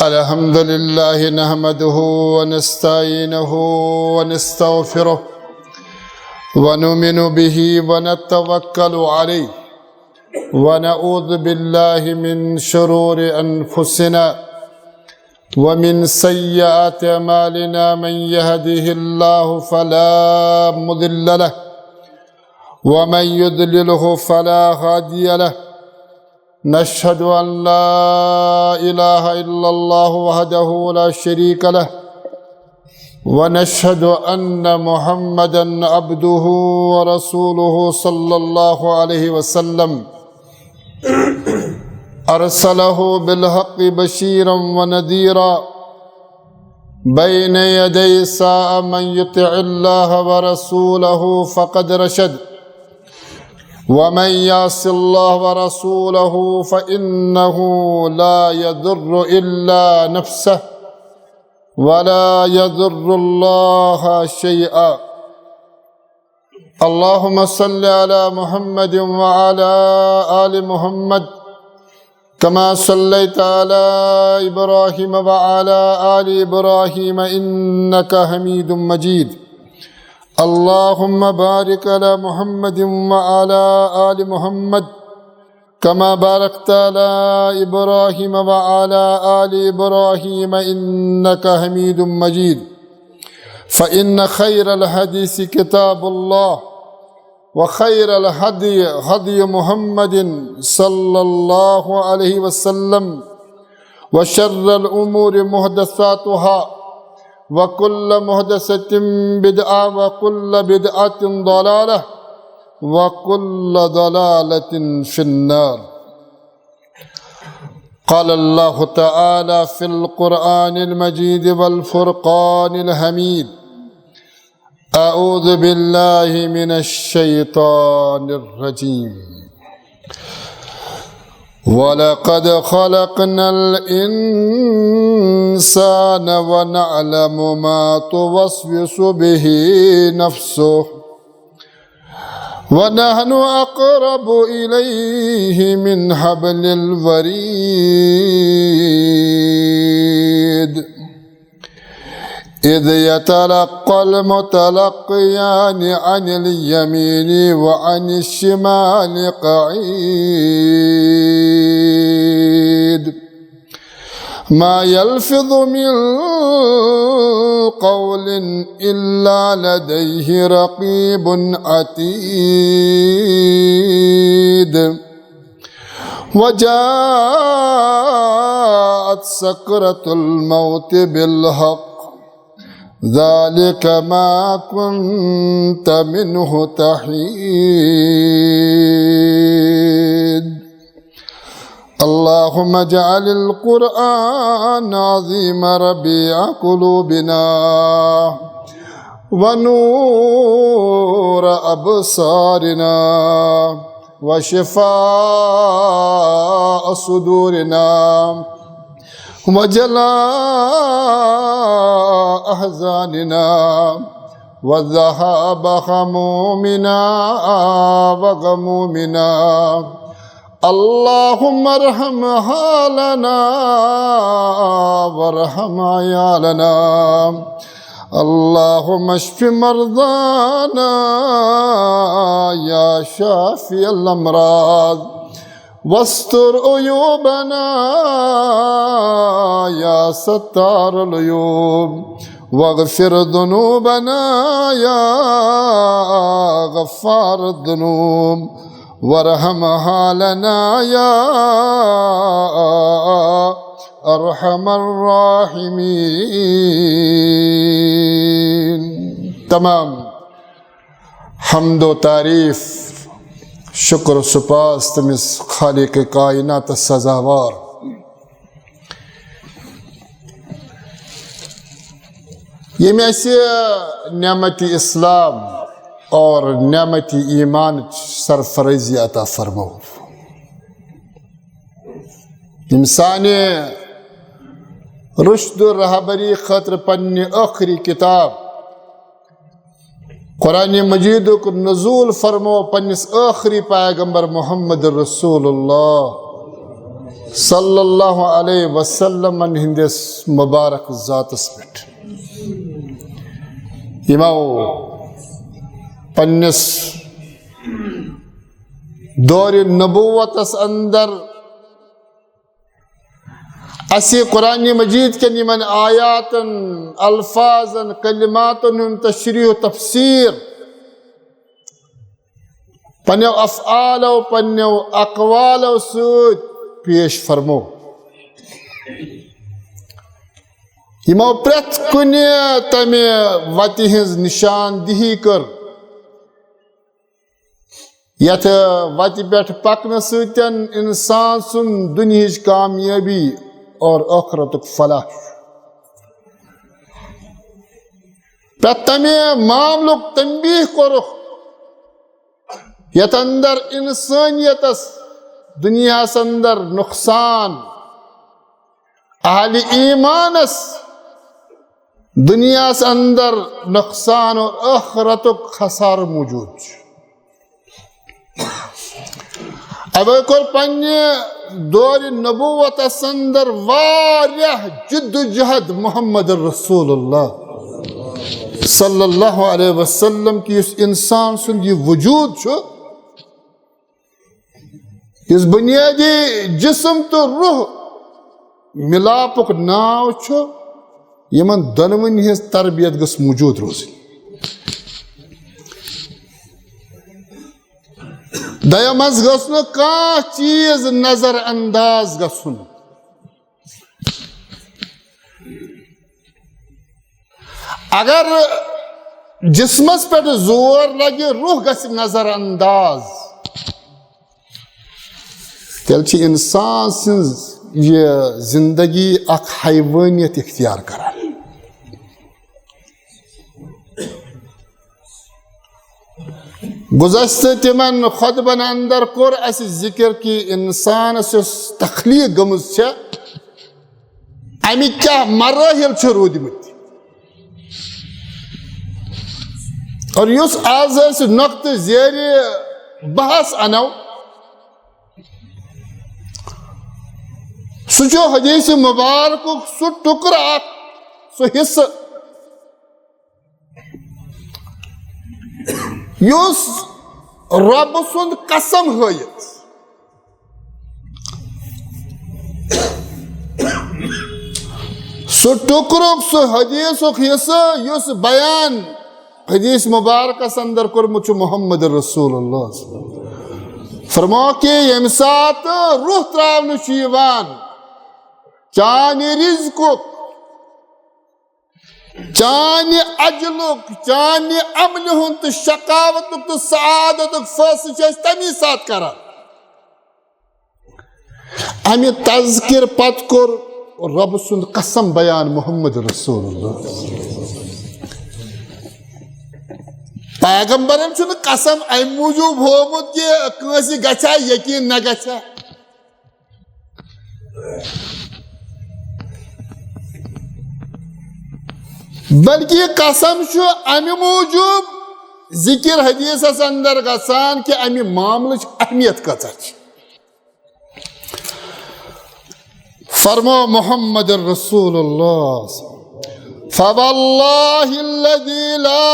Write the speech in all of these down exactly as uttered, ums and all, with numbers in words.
الحمد لله نحمده ونستعينه ونستغفره ونؤمن به ونتوكل عليه ونعوذ بالله من شرور أنفسنا ومن سيئات أعمالنا. من يهده الله فلا مضل له ومن يضلله فلا هادي له. نشهد أن لا إله إلا الله وحده لا شريك له ونشهد أن محمدا عبده ورسوله صلى الله عليه وسلم. أرسله بالحق بشيرا ونذيرا بين يدي الساعة. من يطع الله ورسوله فقد رشد ومن يعص الله ورسوله فإنه لا يضر إلا نفسه ولا يضر الله شيئا. اللهم صل على محمد وعلى آل محمد كما صليت على إبراهيم وعلى آل إبراهيم إنك حميد مجيد. اللهم بارك على محمد وعلى آل محمد كما باركت على إبراهيم وعلى آل إبراهيم إنك حميد مجيد. فإن خير الحديث كتاب الله وخير الهدي هدي محمد صلى الله عليه وسلم وشر الأمور محدثاتها وكل محدثة بدعة وكل بدعة ضلالة وكل ضلالة في النار. قال الله تعالى في القرآن المجيد والفرقان الحميد: أعوذ بالله من الشيطان الرجيم. ولقد خلقنا الإنسان ونعلم ما توسوس به نفسه ونحن أقرب إليه من حبل الوريد. إذ يتلقى المتلقيان عن اليمين وعن الشمال قعيد. ما يلفظ من قول إلا لديه رقيب عتيد. وجاءت سكرة الموت بالحق ذلك ما كنت منه تحيد. اللهم اجعل القرآن العظيم ربيع قلوبنا ونور أبصارنا وشفاء صدورنا وجلاء أحزاننا وذهاب همومنا وغمومنا. اللهم ارحم حالنا وارحم عيالنا. اللهم اشف مرضانا يا شافي الأمراض واستر عيوبنا يا ستار العيوب واغفر ذنوبنا يا غفار الذنوب وارحم حالنا يا أرحم الراحمين. تمام حمد و تعریٖف، شُکر و سُپاس تٔمِس خالق کائناتس سزاوار، ییٚمۍ اَسہِ نعمت اسلام اور نعمت ایمان سرفرازی عطا فرمٲو۔ ییٚمۍ سانہِ رُشد و رہبری خٲطرٕ پننہِ ٲخری کتاب قرآن مجیدُک نزول فرمو پننِس ٲخری پیغمبر محمد رسول اللہ صلی اللہ علیہ وسلمن ہٕنٛدِس مبارک ذاتس پٮ۪ٹھ۔ یِمو پننِس دورِ نبوتس اندر اسہِ قرآن مجید کٮ۪ن یِمن آیاتن، الفاظن، کلماتن ہُنٛد تشریح و تفسیر پننیو افعالو، پننیو اقوالو سۭتۍ پیش فرمو۔ یِمو پرٛٮ۪تھ کُنہِ تمہِ وتہِ ہٕنٛز نشاندہی کٔر، یتھ وتہِ پٮ۪ٹھ پکنہٕ سۭتۍ انسان سُنٛد دُنیہٕچ کامیٲبی اور ٲخرتُک فلاح چھُ۔ پرٛٮ۪تھ تمہِ معاملُک تنبیہ کوٚرُکھ، یتھ اندر انسانیتس دنیاہس اندر نقصان، اہل ایمانس دنیاہس اندر نقصان اور ٲخرتُک خسارٕ موجود چھُ۔ اوے کوٚر پننہِ دورِ نبوتس اندر واریاہ جد و جہد محمد رسول اللہ صلی اللہ علیہ وسلم کہِ یُس انسان سُنٛد یہِ وجود چھُ، یُس بنیٲدی جسم تہٕ روح ملاپُک ناو چھُ، یِمن دۄنوٕنی ہٕنٛز تربیت گٔژھ موجود روزٕنۍ۔ دوٚیمس گٔژھ نہٕ کانٛہہ چیٖز نظر انداز گژھُن۔ اگر جسمس پٮ۪ٹھ زور لگہِ، روح گژھِ نظر انداز، تیٚلہِ چھِ انسان سٕنٛز یہِ زندگی اکھ حیوانیت اختیار کران۔ گُذشتہٕ تِمن خطبن اندر کوٚر اسہِ ذکر کہِ انسانس یۄس تخلیق گٔمٕژ چھےٚ، امِکۍ کیٛاہ مراحل چھِ روٗدمٕتۍ۔ اور یُس از أسۍ نۄقطہٕ زیرِ بحث انو، سُہ چھُ حدیث مبارکُک سُہ ٹُکرٕ اکھ، سُہ حصہٕ، یُس رۄبہٕ سُنٛد قسم ہٲیِتھ، سُہ ٹُکرُک، سُہ حدیثُک حصہٕ یُس بیان حدیث مبارکس اندر کوٚرمُت چھُ محمد رسول اللہ۔ فرماو کہِ ییٚمہِ ساتہٕ روح تراونہٕ چھُ یِوان، چانہِ رزقُک، چانہِ اجلُک، چانہِ عملہِ ہُنٛد تہٕ شقاوتُک تہٕ سعادتُک فٲصلہٕ چھِ أسۍ تمی ساتہٕ کران۔ امہِ تذکر پتہٕ کوٚر رۄبہٕ سُنٛد قسم بیان محمد رسول اللہ۔ پیغمبرن چھُنہٕ قسم امہِ موٗجوٗب ہوومُت کہِ کٲنٛسہِ گژھِ ہا یقین نہ گژھِ ہا، بلکہ یہِ قسم چھُ امہِ موٗجوٗب ذکر حدیثس اندر گژھان کہِ امہِ معاملٕچ اہمیت کۭژاہ چھِ۔ فرمو محمد رسول اللہ، فواللہ الذی لا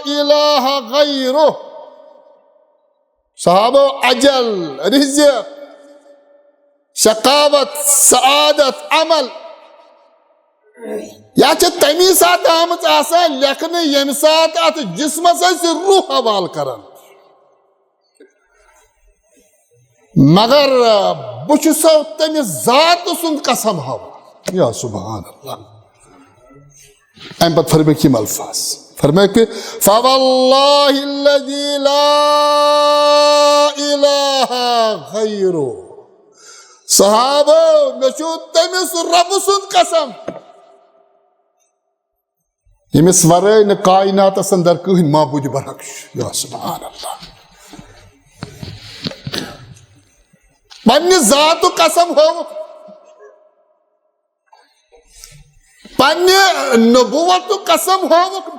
الہ غیرہ۔ صحابو، اجل، رزق، شقاوت، سعادت، عمل، یا چھِ تمی ساتہٕ آمٕژ آسان لیکھنہٕ ییٚمہِ ساتہٕ اتھ جسمس أسۍ روح حوالہٕ کران۔ مگر بہٕ چھُسو تٔمِس ذاتہٕ سُنٛد قسم ہاوان۔ یا سبحان اللہ۔ امہِ پتہٕ فرمٲوِکھ یِم الفاظ، فرمٲوِکھ، فواللہ الذی لا الہ غیرہ۔ صحابو، مےٚ چھُ تٔمِس رۄبہٕ سُنٛد قسم، ییٚمِس ورٲے نہٕ کائناتس اندر کٕہٕنۍ معبوٗدِ برحق چھُ۔ یا سبحان اللہ۔ پننہِ ذاتُک قسم ہٲوُکھ، پننہِ نبوتُک قسم ہٲوُکھ۔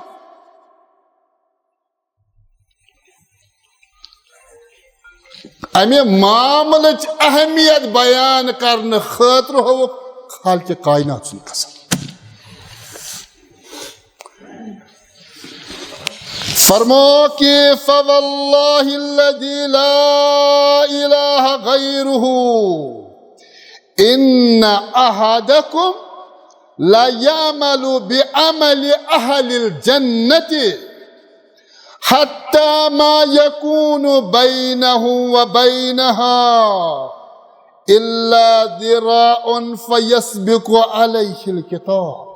امہِ معاملٕچ اہمیت بیان کرنہٕ خٲطرٕ ہووُکھ خالقِ کائنات سُنٛد قسم۔ فرمو کہ فواللہ الذی لا الہ غیرہ ان احدکم لیعمل بعمل اہل الجنۃ حتی ما یکون بینہ و بینہا الا ذراع فیسبق علیہ الکتاب۔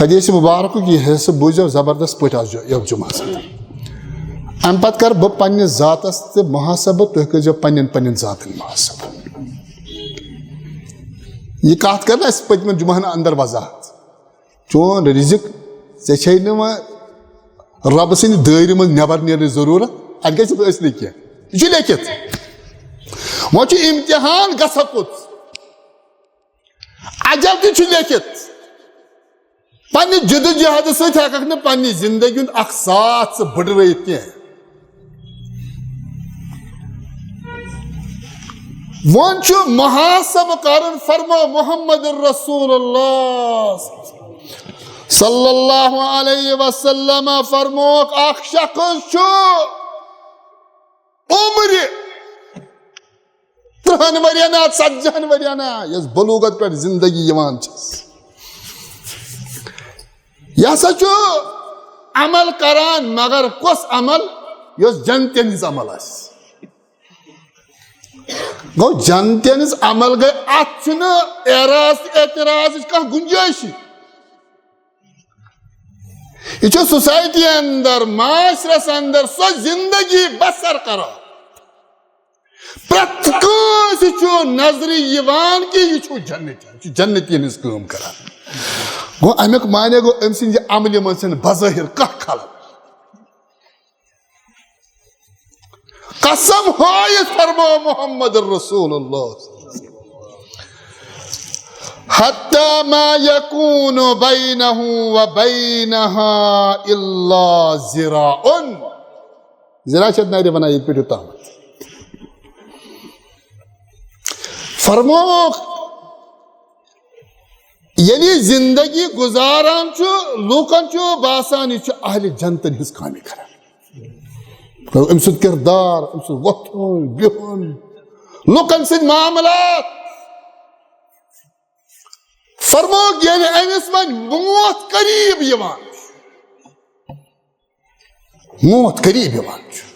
حدیث مبارکُک یہِ حصہٕ بوٗزِو زبردست پٲٹھۍ آز یَتھ جمعہس منٛز۔ اَمہِ پتہٕ کرٕ بہٕ پننِس ذاتس تہِ محاسبہٕ، تُہۍ کٔرۍزیو پننٮ۪ن پننٮ۪ن ذاتن محاسبہٕ۔ یہِ کتھ کٔر نہٕ اَسہِ پٔتمٮ۪ن جمعہن اندر وضاحت۔ چون رزق، ژےٚ چھے نہٕ وۄنۍ رۄبہٕ سٕنٛدِ دٲیرٕ منٛز نٮ۪بر نیرنٕچ ضروٗرت، اتھ گژھِ نہٕ ٲسنٕے کینٛہہ، یہِ چھُ لیکھِتھ۔ وۄنۍ چھُ امتحان گژھان کوٚت؟ اجل تہِ چھُ لیکھِتھ۔ پننہِ جدوجہدٕ سۭتۍ ہٮ۪ککھ نہٕ پننہِ زندگی ہُنٛد اکھ ساتھ ژٕ بٕڈرٲیِتھ کینٛہہ۔ وۄنۍ چھُ محاسبہٕ کرُن، فرمو محمد رسول اللہ صلی اللہ علیہ وسلم فرموک، اکھ شخص چھُ عمرِ ترٕہن ؤرین ہا، ژتجی ہن ؤرین ہا، یۄس بلوغت پٮ۪ٹھ زندگی یِوان چھس۔ یہِ ہسا چھُ عمل کران، مگر کۄس عمل؟ یۄس جنتین ہٕنٛز عمل آسہِ۔ گوٚو، جنتین ہٕنٛز عمل گٔے، اتھ چھُنہٕ اعراض تہٕ اعتراضٕچ کانٛہہ گُنجٲیشٕے۔ یہِ چھُ سوسایٹی اندر، معاشرس اندر سۄ زندگی بسر کران۔ پرٛٮ۪تھ کٲنٛسہِ چھُ نظرِ یِوان کہِ یہِ چھُ جنتی، یہِ چھُ جنتی ہٕنٛز کٲم کران۔ گوٚو، امیُک معنی گوٚو، أمۍ سٕنٛدِ عملہِ منٛز چھَنہٕ بظٲہر کانٛہہ خلل۔ قسم ہٲیِتھ فرموو محمد رسول اللہ، حتی ما یکون بینہ و بینہا الا ذراع۔ ذراع چھِ اَتھ نَرِ وَنان ییٚتہِ پٮ۪ٹھ یوٚتامَتھ۔ فرمووُکھ، ییٚلہِ زندگی گُزاران چھُ، لوٗکن چھُ باسان، یہِ چھُ اہلِ جنتن ہٕنٛز کامہِ کران۔ أمۍ سُنٛد کردار، أمۍ سُنٛد وۄتھُن، بِہُن، لوٗکن سۭتۍ معاملات۔ فرمووُکھ، ییٚلہِ أمِس وۄنۍ موت قریب یِوان چھُ، موت قریب یِوان چھُ۔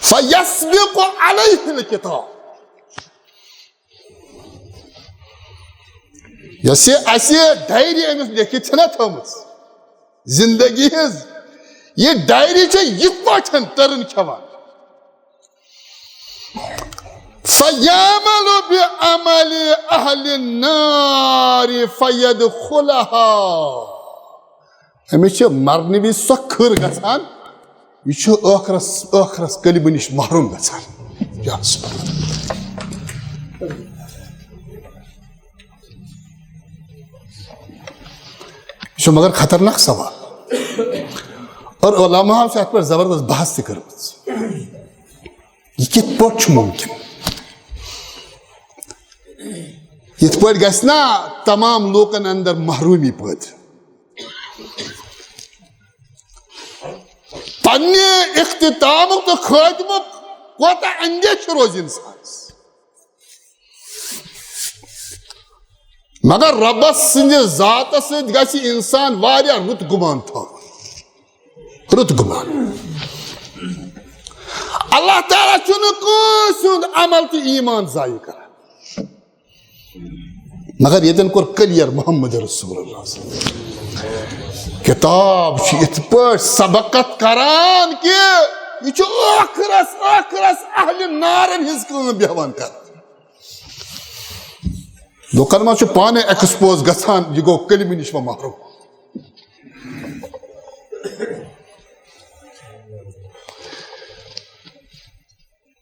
فیسبق علیہ الکتاب۔ یۄس یہِ اَسہِ ڈائری أمِس لیکھِتھ چھَنہ تھٲومٕژ زندگی ہٕنٛز، یہِ ڈائری چھےٚ یِتھ پٲٹھۍ ٹٔرٕن کھٮ۪وان۔ فیعمل بعمل اہل النار فیدخلها۔ أمِس چھِ مرنہٕ وِزِ سۄ کھٕر گژھان، یہِ چھُ ٲخرس، ٲخرس کلمہٕ نِش محروم گژھان۔ یا سبحان اللہ۔ یہِ چھُ مگر خطرناک سوال۔ اور علماہو چھِ اَتھ پٮ۪ٹھ زبردست بحث تہِ کٔرمٕژ۔ یہِ کِتھ پٲٹھۍ چھُ مُمکِن؟ یِتھ پٲٹھۍ گژھِ نا تمام لوٗکن اندر محرومی پٲدٕ؟ پننہِ اختتامُک تہٕ خٲتمُک کوتاہ اندیشہٕ روزِ انسانس؟ مگر رۄبس سٕنٛدِ ذاتس سۭتۍ گژھِ انسان واریاہ رُت گُمان تھاوُن۔ رُت گُمان۔ اللہ تعالیٰ چھُنہٕ کٲنٛسہِ ہُنٛد عمل تہٕ ایمان ضایع کران۔ مگر ییٚتٮ۪ن کوٚر clear محمد رسول اللہ۔ کتاب چھِ یِتھ پٲٹھۍ سبقت کران کہِ یہِ چھُ ٲخرس، ٲخرس اہلِ نارن ہٕنٛز کٲم بیہوان کران۔ لوٗکن منٛز چھُ پانے expose گژھان، یہِ گوٚو کلمہٕ نِش وۄنۍ محروم۔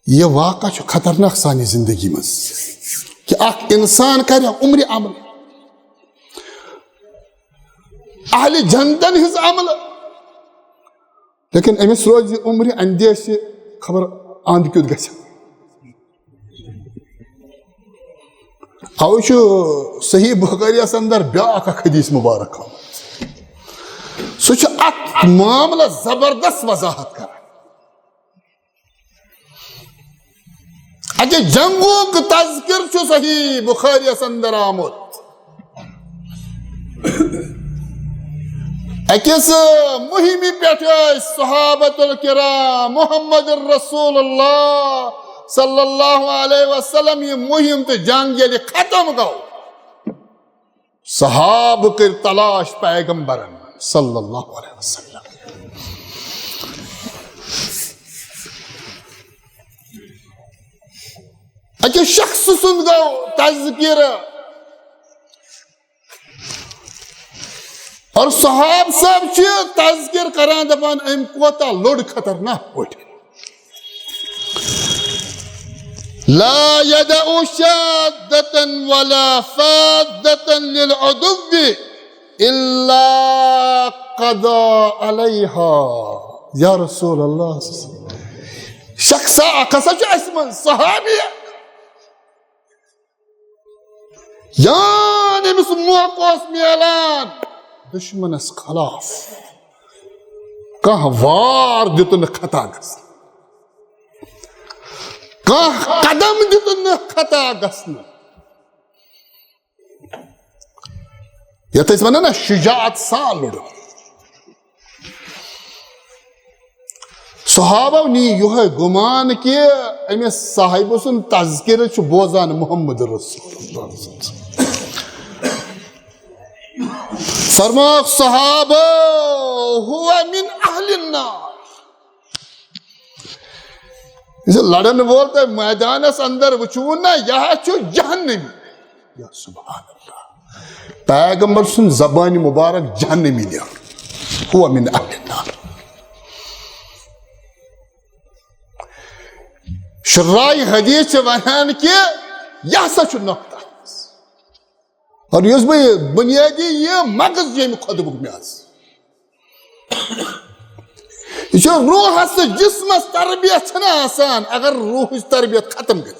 یہِ واقعہ چھُ خطرناک سانہِ زندگی منٛز کہ اکھ انسان کرِ عمرِ عمل، اہلِ جنتن ہٕنٛز عمل، لیکن أمِس روزِ عمرِ اندیشہِ، خبر اند کیُتھ گژھِ۔ اوے چھُ صحیح بخاریَس اندر بیاکھ اکھ حدیث مبارک آمُت۔ سُہ چھُ اتھ معاملس زبردست وضاحت کران۔ اکہِ جنگُک تذکر چھُ صحیح بخاریَس اندر آمُت۔ أکِس مُہِمہِ پٮ۪ٹھ ٲسۍ صحابۃ الکرام، محمد رسول اللہ صلی اللہ علیہ وسلم، یہِ مُہِم تہٕ جنگ ییٚلہِ ختم گوٚو، صحابہٕ کٔرۍ تلاش پیغمبرن صلی اللہ علیہ وسلم۔ أکِس شخص سُنٛد گوٚو تذکرٕ۔ اور صحابہٕ صٲب چھِ تذکر کران، دپان، أمۍ کوتاہ لوٚڑ خطرناک پٲٹھۍ۔ لا يدع شاذة ولا فاذة للعدو إلا قضى عليها۔ یا رسول اللہ، شخصا اکھ ہسا چھُ اَسہِ منٛز صحابی، یان أمِس موقع اوس میلان دشمنس خلاف کانٛہہ وار دیُتُن نہٕ خطا گژھنہٕ، کانٛہہ قدم دیُتُن نہٕ خطا گژھنہٕ۔ یتھ أسۍ ونان نا شجاعت سان لوٚڑُن۔ صحابو نی یِہوٚے گُمان کہِ أمِس صاحبہٕ سُنٛد تذکرٕ چھُ بوزان محمد رسول اللہ۔ فرمووُکھ صحابو، "هو من اہل النار۔" یُس یہِ لڑن وول تۄہہِ میدانس اندر وٕچھوُن نا، یہِ ہا چھُ جہنمی۔ یا سبحان اللہ۔ پیغمبر سُنٛد زبانہِ مبارک جہنمی نیرُن۔ "هو من اہل النار۔" شرائع حدیث چھِ ونان کہِ یہِ ہسا چھُ نۄقطہٕ۔ اور یُس بہٕ یہِ بنیٲدی یہِ مغز ییٚمہِ خطبُک مےٚ آسہِ۔ یہِ چھُ روحس تہٕ جسمس تربیت چھنہٕ آسان، اگر روحٕچ تربیت ختم گژھِ۔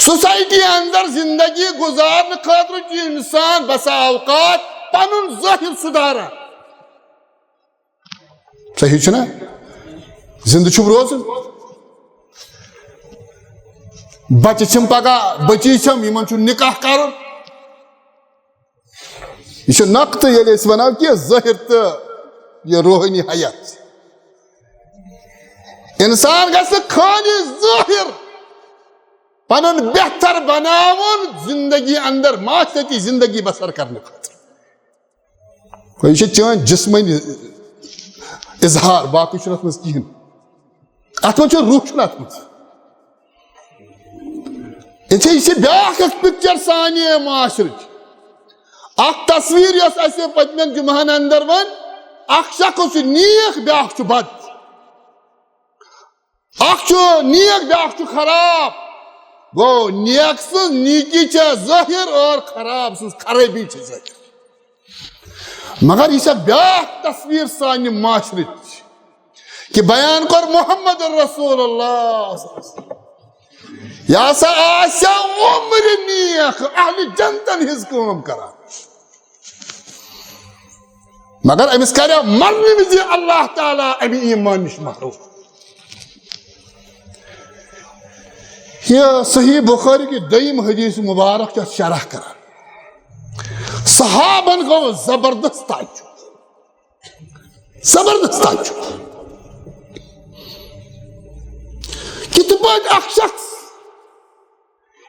سوسائٹی اندر زندگی گزارنہٕ خٲطرٕ چھُ انسان بسا اوقات پنُن ظٲہر سُدھاران۔ صحیح چھُنا؟ زندٕ چھُم روزُن۔ بچہِ چھِم پگاہ، بچی چھِم، یِمن چھُ نکاح کرُن۔ یہِ چھُ نۄقطہٕ، ییٚلہِ أسۍ ونو کہِ ظٲہر تہٕ یہِ روحٲنی حیات۔ انسان گژھِ خٲلی ظٲہر پنُن بہتر بناوُن، زندگی اندر معاشرتی زندگی بسر کرنہٕ خٲطرٕ۔ گوٚو، یہِ چھِ چٲنۍ جسمٲنی اظہار، باقٕے چھُنہٕ اَتھ منٛز کِہیٖنۍ۔ اَتھ منٛز چھُ روح، چھُنہٕ اَتھ منٛز۔ یہِ چھِ، یہِ چھِ بیٛاکھ اَکھ picture سانہِ معاشرٕچ۔ اَکھ تصویٖر یۄس اَسہِ پٔتمٮ۪ن جُمعہن اندر وَن، اَکھ شخص چھُ نیک، بیٛاکھ چھُ بد۔ اکھ چھُ نیک، بیٛاکھ چھُ خراب۔ گوٚو، نیک سٕنٛز نیکی چھےٚ ظٲہِر اور خراب سٕنٛز خرٲبی چھےٚ ظٲہِر۔ مگر یہِ چھےٚ بیٛاکھ تصویٖر سانہِ معاشرٕچ، کہِ بیان کوٚر محمد رسول اللہ۔ یہِ ہسا آسہِ عمرِ نیک اہلِ جنتن ہٕنٛز کٲم کران۔ مگر أمِس کرِ مرنہٕ وِزِ اللہ تعالیٰ اَمہِ ایمان نِش محروم۔ یہِ صحیح بخاری کہِ دوٚیِم حدیث مبارک چھُ اَتھ شرح کران۔ صحابن گوٚو زبردست تعجب، زبردست تعجب۔ کِتھ پٲٹھۍ اکھ شخص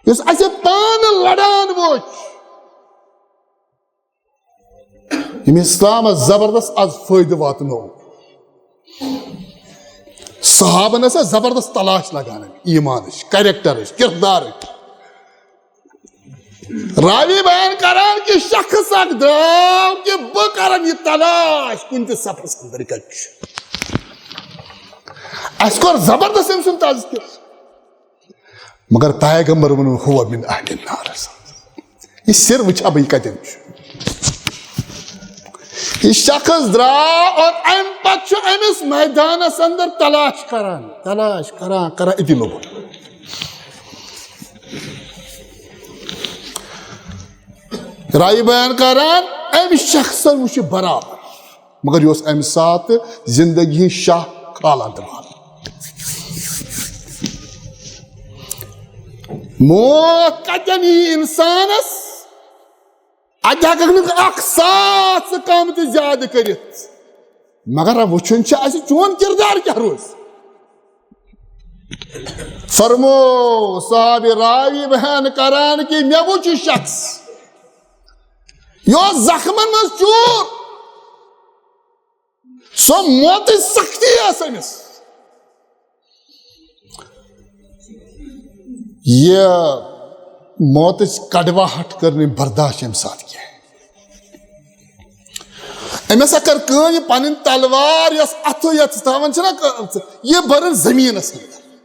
یُس اَسہِ پانہٕ لڑان وُچھ، ییٚمۍ اسلامس زبردست از فٲیدٕ واتنوو۔ صحابن ٲس زبردست تلاش لگان ایمانٕچ، کریکٹرٕچ، کردارٕچ۔ راوی بیان کران کہِ شخص اکھ درٛاو کہِ بہٕ کرن یہِ تلاش کُنہِ تہِ صفس اندر کتہِ چھُ۔ اسہِ کوٚر زبردست أمۍ سُنٛد تذکر۔ مگر پیغمبر ووٚن، "ہو من اہل النار"۔ یہِ سِر وٕچھا بہٕ، یہِ کتٮ۪ن چھُ؟ یہِ شخص درٛاو اور اَمہِ پتہٕ چھُ أمِس مٲدانس اندر تلاش کران، تلاش کران، کران، أتی لوٚبُن۔ رایہِ بیان کران، أمۍ شخصن وٕچھ یہِ برابر، مگر یہِ اوس اَمہِ ساتہٕ زندگی ہٕنٛز شاہ کھالان تہٕ والان۔ موت کتٮ۪ن یی انسانس؟ اتہِ ہیٚککھ نہٕ اکھ ساس ژٕ کم تہٕ زیادٕ کٔرِتھ، مگر وٕچھُن چھُ اسہِ چون کردار کیٛاہ روزِ۔ فرمو صحابی راوی بیان کران کہ مےٚ وُچھ یہِ شخص، یہِ اوس زخمن منٛز چوٗر، سۄ موتٕچ سختی ٲس أمِس۔ یہِ موتٕچ کڑواہٹ کٔر نہٕ برداشت اَمہِ ساتہٕ کینٛہہ۔ أمۍ ہسا کٔر کٲم، یہِ پنٕنۍ تلوار یۄس اَتھٕ یَتھ تھاوان چھِنہ، یہِ بٔرٕن زٔمیٖنَس اندر۔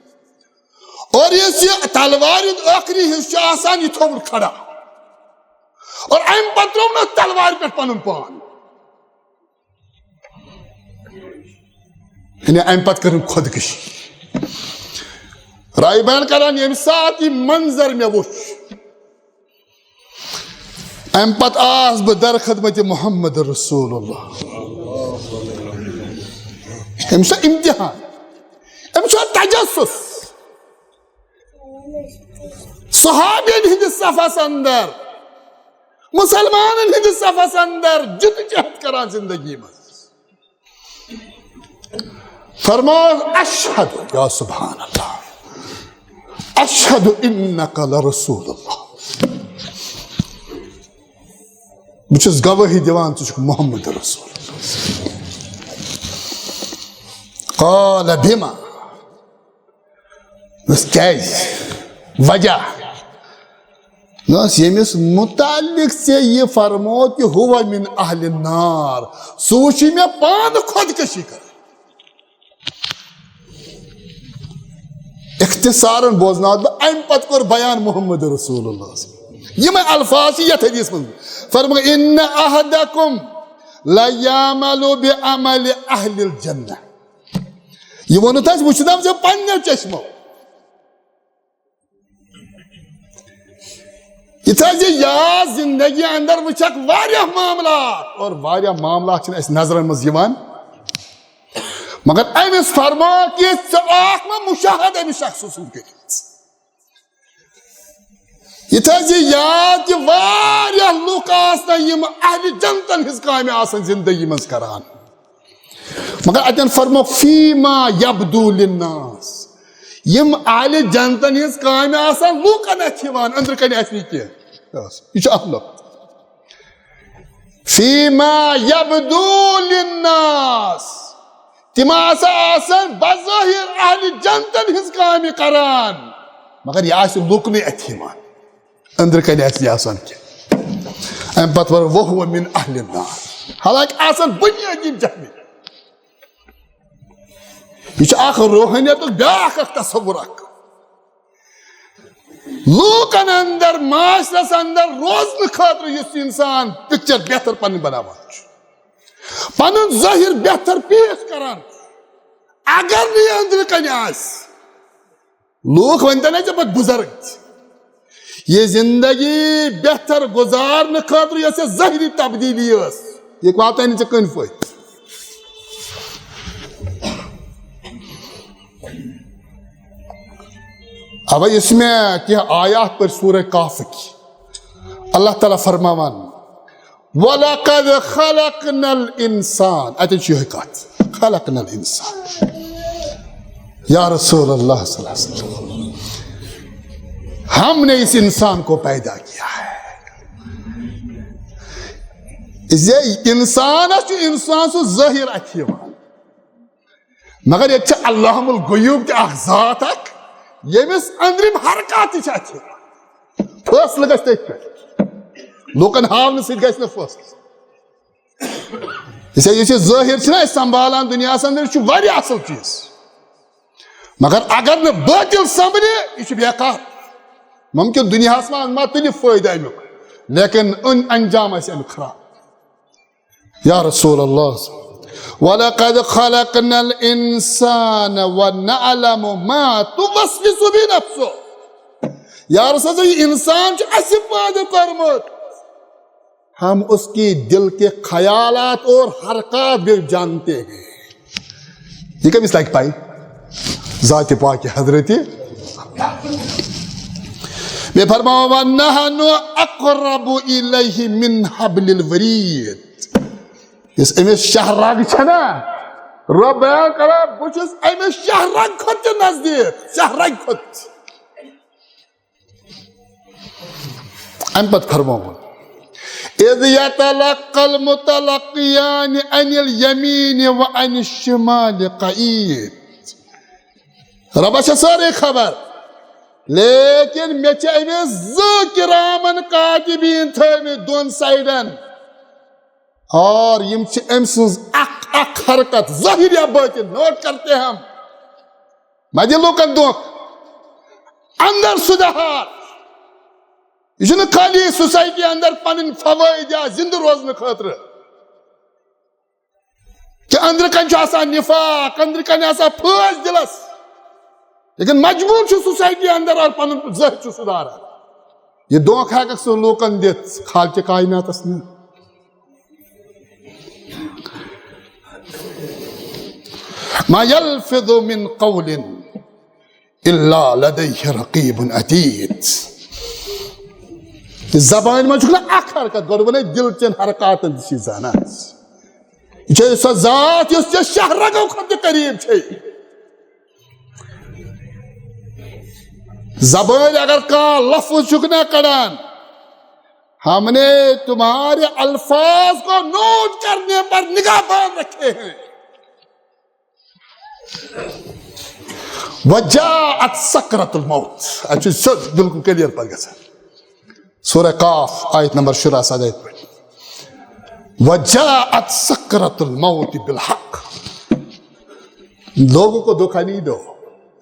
اور یُس یہِ تلوارِ ہُنٛد ٲخری حصہٕ چھُ آسان، یہِ تھوٚوُن کھڑا۔ اور اَمہِ پتہٕ ترٛووُن اَتھ تلوارِ پٮ۪ٹھ پنُن پان۔ یعنی اَمہِ پتہٕ کٔرٕن خودکشی۔ راوی بیان کران، ییٚمہِ ساتہٕ یہِ منظر مےٚ وُچھ، اَمہِ پتہٕ آس بہٕ در خدمت محمد رسول اللہ۔ أمِس چھُ امتحان، أمِس چھُ تجسس۔ صحابین ہٕنٛدِس صفس اندر، مسلمانن ہٕنٛدِس صفس اندر جدوجہد کران زندگی منٛز۔ فرموو، اشہد، یا سبحان اللہ، اشہد انک لرسول اللہ، بہٕ چھُس گوٲہی دِوان ژٕ چھُکھ محمد رسول اللہ۔ قال بما؟ دوٚپُس، کیٛازِ؟ وجہ؟ دوٚپُس، ییٚمِس متعلق ژےٚ یہِ فرموو کہِ ہو من اہل النار، سُہ وٕچھی مےٚ پانہٕ خودکشی کران۔ اختصارن بوزناو بہٕ، اَمہِ پتہٕ کوٚر بیان محمد رسول اللہ۔ یِمے الفاظ چھِ یتھ حدیث منٛز۔ فرموو، ان احدکم لیعمل بعمل اہل الجنہ۔ یہِ ووٚنُتھ اَسہِ، وٕچھنو ژےٚ پننیو چشمو۔ یہِ تھٲیزِ یاد، زندگی اندر وٕچھکھ واریاہ معاملات، اور واریاہ معاملات چھِنہٕ اَسہِ نظرن منٛز یِوان، مگر أمِس فرموو کہِ ژٕ آکھ مےٚ مشاہدٕ أمِس شخصہٕ سُنٛد کٔرِتھ۔ یہِ تھٲیزِ یاد کہِ واریاہ لُکھ آسن یِم اہلِ جنتن ہٕنٛز کامہِ آسن زندگی منٛز کران۔ مگر اتٮ۪ن فرموو فیما یبدو للناس، یِم اہلِ جنتن ہٕنٛز کامہِ آسن لوٗکن اتھِ یِوان، أنٛدرٕ کنہِ آسہِ نہٕ کینٛہہ۔ یہِ چھُ اکھ نقطہٕ۔ فیما یبدو للناس، تِم ہسا آسن بظٲہِر اہلِ جنتن ہٕنٛز کامہِ کران، مگر یہِ آسہِ لوٗکنٕے اتھِ یِوان۔ أنٛدرٕ کنہِ آسہِ نہٕ آسان کینٛہہ۔ امہِ پتہٕ وَنو، وَهُوَ مِنْ اَهْلِ النَّارِ۔ حالانکہ آسان بنیٲدی جہمی۔ یہِ چھُ اکھ روحانیتُک بیٛاکھ اکھ تصور اکھ۔ لوٗکن اندر، معاشرس اندر روزنہٕ خٲطرٕ یُس انسان پکچر بہتر پنٕنۍ بناوان چھُ، پنُن ظٲہِر بہتر پیش کران چھُ، اگر نہٕ یہِ أنٛدرٕ کنہِ آسہِ، لوٗکھ ؤنۍتن ہے ژےٚ پتہٕ بُزرگ تہِ۔ یہِ زندگی بہتر گُزارنہٕ خٲطرٕ یۄس یہِ ظٲہری تبدیٖلی ٲس، یہِ واتنٲے نہٕ ژےٚ کٕہٕنۍ فٲیدٕ۔ اَوَے یُس مےٚ کینٛہہ آیات پٔرۍ سورہ کہفٕکۍ، اللہ تعالیٰ فرماوان، وَلَقَدْ خَلَقْنَا الْإِنسَانَ۔ اتہِ چھِ یِہوٚے کتھ، خَلَقْنَا الْإِنسَانَ۔ یا رسول اللہ صلی اللہ علیہ وسلم، ہم نے اس انسان کو پیدا کیا ہے۔ زِ انسانس چھُ انسان سُنٛد ظٲہِر اتھِ یِوان۔ مگر ییٚتہِ چھِ علام الغیوب تہِ اکھ ذات اکھ، ییٚمِس أنٛدرِم حرکات تہِ چھِ اَتھِ۔ فٲصلہٕ گژھِ تٔتھۍ پٮ۪ٹھ۔ لوٗکن ہاونہٕ سۭتۍ گژھِ نہٕ فٲصلہٕ۔ یُس یہِ، یُس یہِ ظٲہِر چھُنہ أسۍ سنبھالان دُنیاہَس اندر، یہِ چھُ واریاہ اَصٕل چیٖز۔ مگر اگر نہٕ بٲطِل سنبھلہِ، یہِ چھُ بیکار۔ ممکن دُنیاہَس منٛز ما تُلہِ فٲیدٕ اَمیُک، لیکن ان-، انجام آسہِ اَمیُک خراب۔ یا رسول اللہ، وَلَقَدْ خَلَقْنَا الْإِنسَانَ وَنَعْلَمُ مَا تُوَسْوِسُ بِهِ نَفْسُهُ۔ یا رسول اللہ، یہ انسان چھُ اَسہِ پٲدٕ کوٚرمُت۔ ہم اس کی دل کے خیالات اور حرکات بھی جانتے ہیں۔ یہ کٔمِس لگہِ پَے؟ ذات پاک حضرت۔ مےٚ فرماو، وَنَحْنُ أَقْرَبُ إِلَيْهِ مِنْ حَبْلِ الْوَرِيدِ۔ یُس أمِس شاہ رگ چھنا، رب بیان کران، بہٕ چھُس أمِس شاہ رگ کھۄتہٕ تہِ نزدیٖک، شاہ رگ کھۄتہٕ۔ اَمہِ پتہٕ فرمووُن، إِذْ يَتَلَقَّى الْمُتَلَقِّيَانِ عَنِ الْيَمِينِ وَعَنِ الشِّمَالِ قَعِيدٌ۔ رۄبس چھےٚ سٲرٕے خبر، لیکن مےٚ چھِ أمِس زٕ کرامن کاتبین تھٲومٕتۍ دۄن سایڈن۔ اور یِم چھِ أمۍ سٕنٛز اکھ اکھ حرکت، ظٲہر یا باطن، نوٹ کرتے ہم۔ مہ دِ لوٗکن دھوکہٕ۔ اندر سدھار۔ یہِ چھُنہٕ خٲلی سوسایٹی اندر پنٕنۍ فوٲیِد یا زندٕ روزنہٕ خٲطرٕ۔ کہ أنٛدرٕ کنہِ چھُ آسان نفاق، أنٛدرٕ کنہِ آسان پھٲسۍ دِلس، لیکن مجبوٗر چھُ سوسایٹی اندر اور پنُن ذہن چھُ سُدھاران۔ یہِ دھوکہٕ ہٮ۪ککھ ژٕ لوٗکن دِتھ، خالقِ کائناتس نہٕ۔ ما یلفظ من قول الا لدیہ رقیب عتید۔ زبانہِ منٛز چھُکھ نہ اکھ حرکت، گۄڈٕ ونے دل چٮ۪ن حرکاتن تہِ چھِ زانان۔ یہِ چھےٚ سۄ ذات یۄس ژےٚ شاہ رگو کھۄتہٕ تہِ قریب چھے۔ زبٲنۍ اگر کانٛہہ لفظ چھُکھ نہ کڑان، ہم نے تمہارے الفاظ کو نوٹ کرنے پر نگہبان رکھے ہیں۔ وجاءت سکرۃ الموت۔ اتھ چھُ سیوٚد بالکل کلیئر پتہٕ گژھان۔ سورہ قاف، آیت نمبر شُراہ، سداہ یِتھ پٲٹھۍ۔ وجاءت سکرۃ الموت بالحق۔ لوگوں کو دھوکہ نہیں دو۔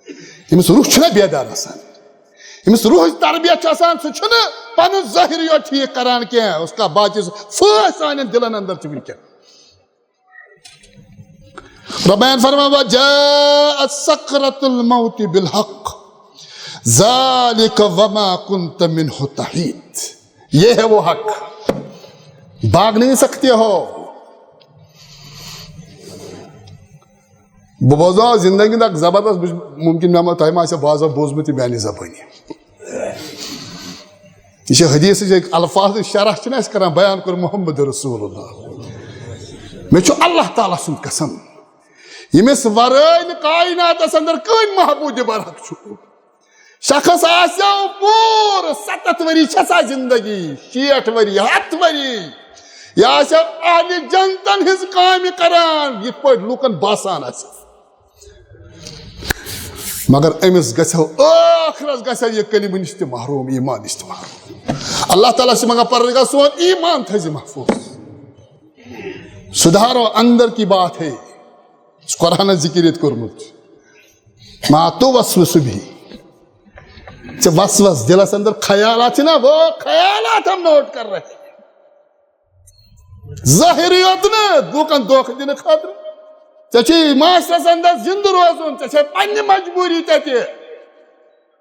ییٚمِس روح چھُنہ بیدار آسان، ییٚمِس روحٕچ تربیت چھِ آسان، سُہ چھُنہٕ پنُن ظٲہِر یوت ٹھیٖک کران کینٛہہ، اس کا باطن، فٲسۍ سانٮ۪ن دِلن اندر چھِ وٕنکیٚن۔ ربیان فرمان، وجاءت سکرۃ الموت بالحق، ذالک وما کنت منہ تحید۔ یہ ہے وہ حق، بھاگ نہیں سکتے ہو۔ بہٕ بوزناو زندگی ہُنٛد اکھ زبردست، بہٕ چھُس، ممکن مےٚ ما، تۄہہِ ما آسیو بازو بوٗزمُت یہِ میانہِ زبٲنی۔ یہِ چھِ حدیثٕچ أکۍ الفاظٕچ شرح چھِنہٕ اَسہِ کران، بیان کوٚر محمد رسول اللہ۔ مےٚ چھُ اللہ تعالیٰ سُنٛد قسم، ییٚمِس ورٲے نہٕ کائناتس اندر کٕہٕنۍ معبوٗدِ برحق چھُ۔ شخص آسیو پوٗرٕ ستتھ ؤری چھےٚ سا زندگی، شیٹھ ؤری، ہتھ ؤری، یہِ آسیو اہلِ جنتن ہٕنٛز کامہِ کران، یِتھ پٲٹھۍ لوٗکن باسان آسہِ۔ مگر أمِس گژھو، ٲخرس گژھو یہِ کلمہٕ نِش تہِ محروم، ایمان نِش تہِ محروم۔ اللہ تعالیٰ چھُ منٛگان، پروردگار سون ایمان تھٲیزِ محفوظ۔ سدھارو اندر کی بات ہے، یہِ چھُ قرآنس ذکر ییٚتہِ کوٚرمُت۔ ما توسوس به۔ ژےٚ وسوس دِلس اندر خیالات چھِ نا، وہ خیالات ہم نوٹ کر رہے ہیں۔ ظٲہِر یوت نہٕ، لوٗکن دھوکہٕ دِنہٕ خٲطرٕ۔ ژےٚ چھُے معاشرس اندر زندٕ روزُن، ژےٚ چھے پننہِ مجبوٗری تتہِ۔